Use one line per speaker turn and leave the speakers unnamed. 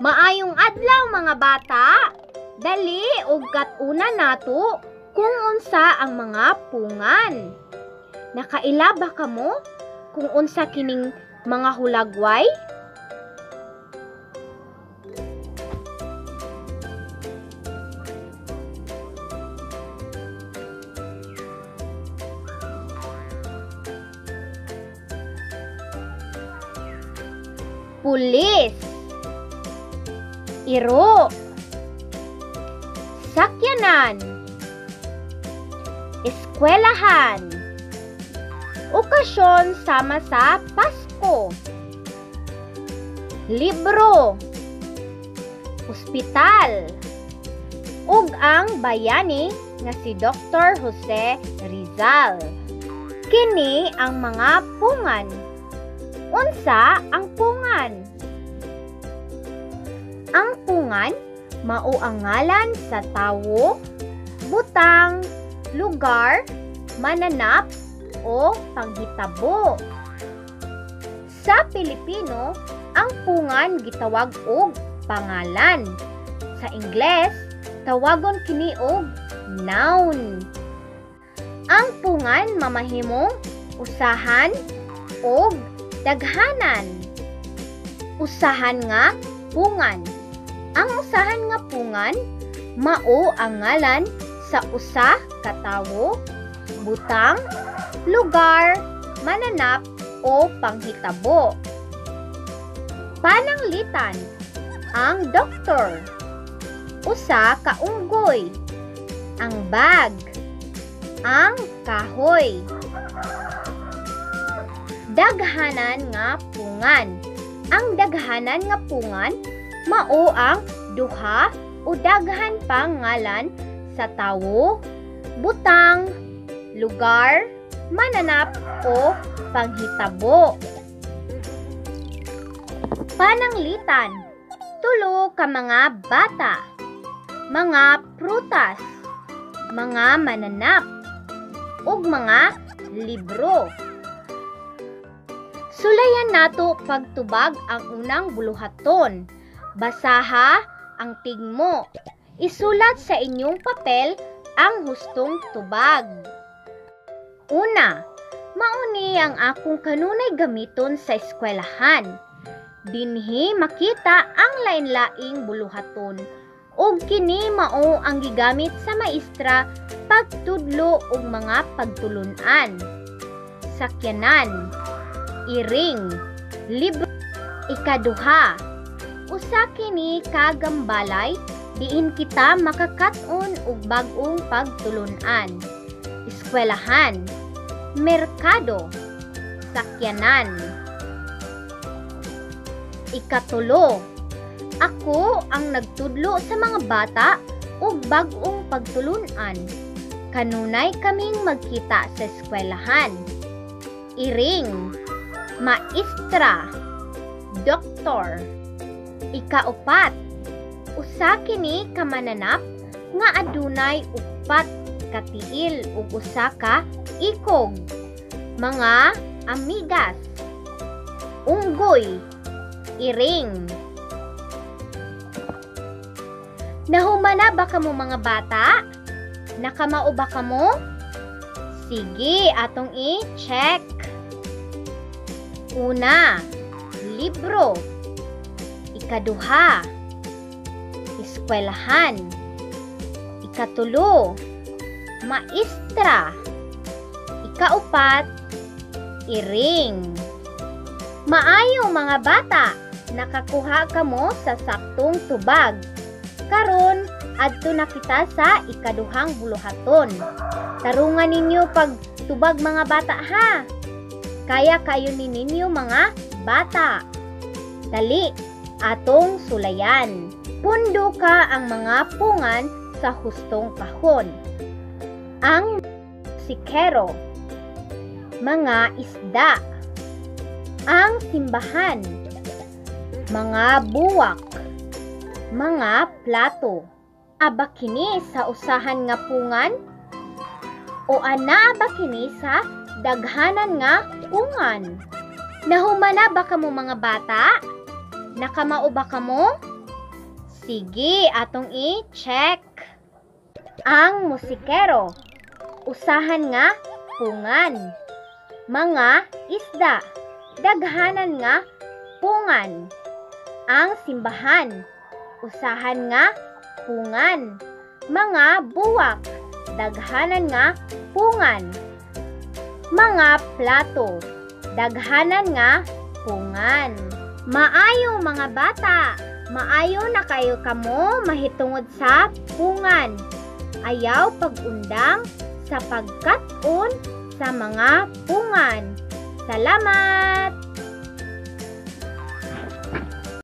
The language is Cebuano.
Maayong adlaw, mga bata. Dali og kat-una nato kung unsa ang mga pungan. Nakaila ba kamo kung unsa kining mga hulagway? Pulis, iro, sakyanan, eskwelahan, okasyon sama sa Pasko, libro, ospital, ug ang bayani nga si Dr. Jose Rizal. Kini ang mga pungan. Unsa ang pungan? Ang pungan mao ang ngalan sa tawo, butang, lugar, mananap o panghitabo. Sa Pilipino, ang pungan gitawag og pangalan. Sa Ingles, tawagon kini og noun. Ang pungan mamahimong usahan og daghanan. Usahan nga pungan. Ang usahan nga pungan mao ang ngalan sa usa ka tawo, butang, lugar, mananap o panghitabo. Pananglitan, ang doktor, usa ka unggoy, ang bag, ang kahoy. Daghanan nga pungan. Ang daghanan nga pungan mao ang duha o daghan pang ngalan sa tawo, butang, lugar, mananap o panghitabo. Pananglitan, tulo ka mga bata, mga prutas, mga mananap, ug mga libro. Sulayan nato pagtubag ang unang buluhaton. Basaha ang tigmo. Isulat sa inyong papel ang hustong tubag. Una, mauni ang akong kanunay gamiton sa eskwelahan. Dinhi makita ang lain-laing buluhaton ug kini mao ang gigamit sa maestra pagtudlo og mga pagtulun-an. Sakyanan, iring, libro. Ikaduha, usa kini ka gambalay diin kita makakat-on og bag-ong pagtulun-an. Eskwelahan, merkado, sakyanan. Ikatulo, ako ang nagtudlo sa mga bata og bag-ong pagtulun-an. Kanunay kaming magkita sa eskwelahan. Iring, maestra, doktor. Ikaupat, usa kini ka mananap nga adunay upat ka tiil ug usa ka ikog. Mga amigas, unggoy, iring. Nahumana ba kamo, mga bata? Nakamao ba kamo? Sige, atong i-check. Una, libro. Ikaduha, eskwelahan. Ikatulo, maestra. Ikaupat, iring. Maayo, mga bata, nakakuha kamo sa saktong tubag. Karon, adto na kita sa ikaduhang buluhaton. Tarungan ninyo pag tubag, mga bata, ha. Kaya kayo ni ninyo, mga bata. Dali, atong sulayan. Pundo ka ang mga pungan sa hustong kahon. Ang sikero, mga isda, ang simbahan, mga buwak, mga plato. Aba kini sa usahan nga pungan? O ana ba kini sa daghanan nga pungan? Nahumana ba kamo, mga bata? Nakamao ba kamo? Sige, atong i-check. Ang musikero, usahan nga pungan. Mga isda, daghanan nga pungan. Ang simbahan, usahan nga pungan. Mga buwak, daghanan nga pungan. Mga plato, daghanan nga pungan. Maayo, mga bata, maayo na kayo kamo mahitungod sa pungan. Ayaw pag-undang sa pagkat-on sa mga pungan. Salamat!